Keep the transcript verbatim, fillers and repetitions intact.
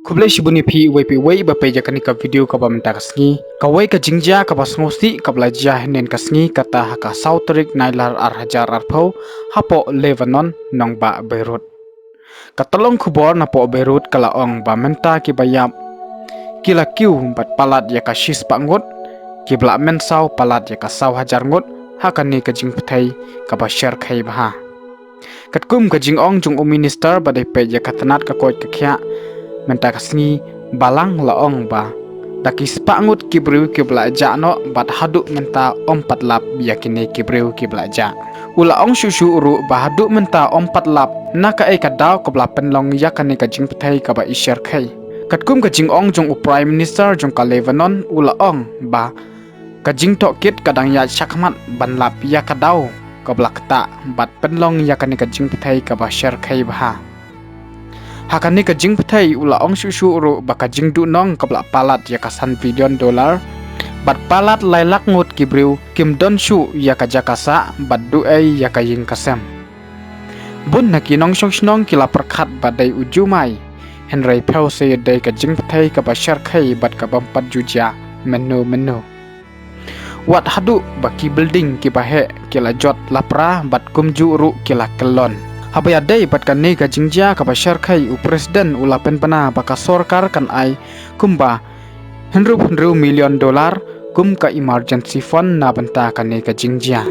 Khublei shibun ïa phi uwei pa uwei ba peit ïa kane ka video kaba mynta ka sngi. Kawei ka jingjia kaba sngewsih kaba la jia hynnin ka sngi, kata ha ka saw tarik Nailar ar hajar arphew, hapoh Lebanon, nongbah Beirut. Ka tyllong khubor napoh Beirut ka la ong ba mynta kiba ïap ki la kiew bad palat ïa ka shispah ngut, kiba la mynsaw palat ïa ka saw hajar ngut ha kane ka jingpyrthei kaba shyrkhei bha. Katkum ka jingong jong u minister ba dei peit ïa ka tnat ka koit ka khiah, mynta ka sngi balang la ong ba da ki spah ngut ki briew kiba la jah noh, bad haduh mynta ym pat lap ïa kine ki briew kiba la jah. U la ong shuh shuh ruh ba haduh mynta ym pat lap na kaei ka daw kaba la pynlong ïa kane ka jingpyrthei kaba i shyrkhei. Katkum ka jingong jong u Prime Minister jong ka Lebanon, u la ong ba ka jingtohkit ka dang ïaid shakhmat ban lap ïa ka daw kaba la ktah bad pynlong ïa kane ka jingpyrthei kaba shyrkhei bha. Ha kane ka jingpyrthei u la ong shuh shuh ruh ba ka jingduhnong kaba la palat ïa ka san billion dollar bad palat lai lak ngut ki briew kim don shuh ïa ka jaka sah bad duh ei ïa ka ïing ka sem. Bun na ki nongshong shnong ki la pyrkhat ba dei u jumai, hynrei phew sa ïa dei ka jingpyrthei kaba shyrkhei bad kaba ym pat ju jia mynno mynno. Wat haduh ba ki building kiba heh ki la jot lapra bad kumjuh ruh ki la kyllon. Haba ïadei bad kane ka jingjia kaba shyrkhei, u President u la pynbna ba ka sorkar kan ai kumba hynriew hynriew million dollar kum ka emergency fund na bynta kane ka jingjia.